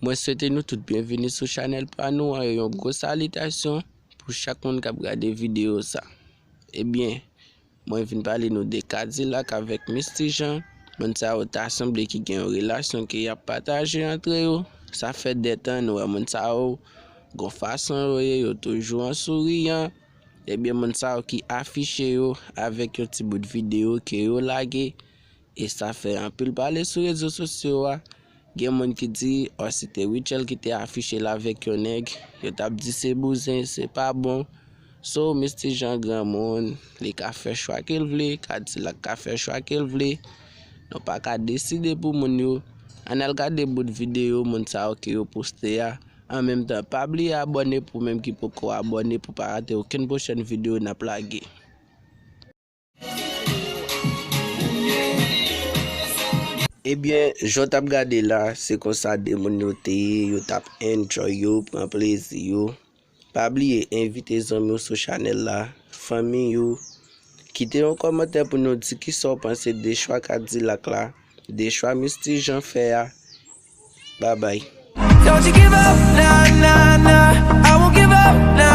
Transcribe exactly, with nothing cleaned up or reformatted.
Mwen swete nou tout byenvini sou chanèl pa nou an, e yon gwo salitasyon pou chak moun k ap gade videyo sa. Ebyen, mwen vin pale nou de Kadilak avèk Misty Jean. Moun sa yo ta sanble ki gen yon relasyon ke y ap pataje antre yo. Sa fè de tan nou wè moun sa yo gon fason yo ye, yo toujou an souriyan. Ebyen, moun sa yo ki afiche yo avèk yon ti bout videyo ke yo lage, e sa fè anpil pale sou rezo sosyo a. Gen moun ki di, ò, se te Rutshelle ki te afiche l avèk yon nèg, yo t ap di se bouzen, se pa bon. So, Misty Jean granmoun, li ka fè chwa ke l vle, Kadilak ka fè chwa ke l vle. Nou pa ka deside pou moun yo. Ann al gade bout videyo moun sa yo ke yo poste a. An menm tan, pa bliye abòne pou menm ki poko abòne pou pa rate okenn pwochèn videyo n ap lage. Ebyen, jan w t ap gade la, se konsa de moun yo te ye, yo t ap enjoy yo, pran plezi yo. Pa bliye envite zanmi w sou chanèl la, fanmi yo. Kite yon kòmantè pou nou di kisa w panse de chwa Kadilak la, de chwa Misty Jean fè a. Babay. Don't you give up, nah, nah, nah. I won't give up, nah.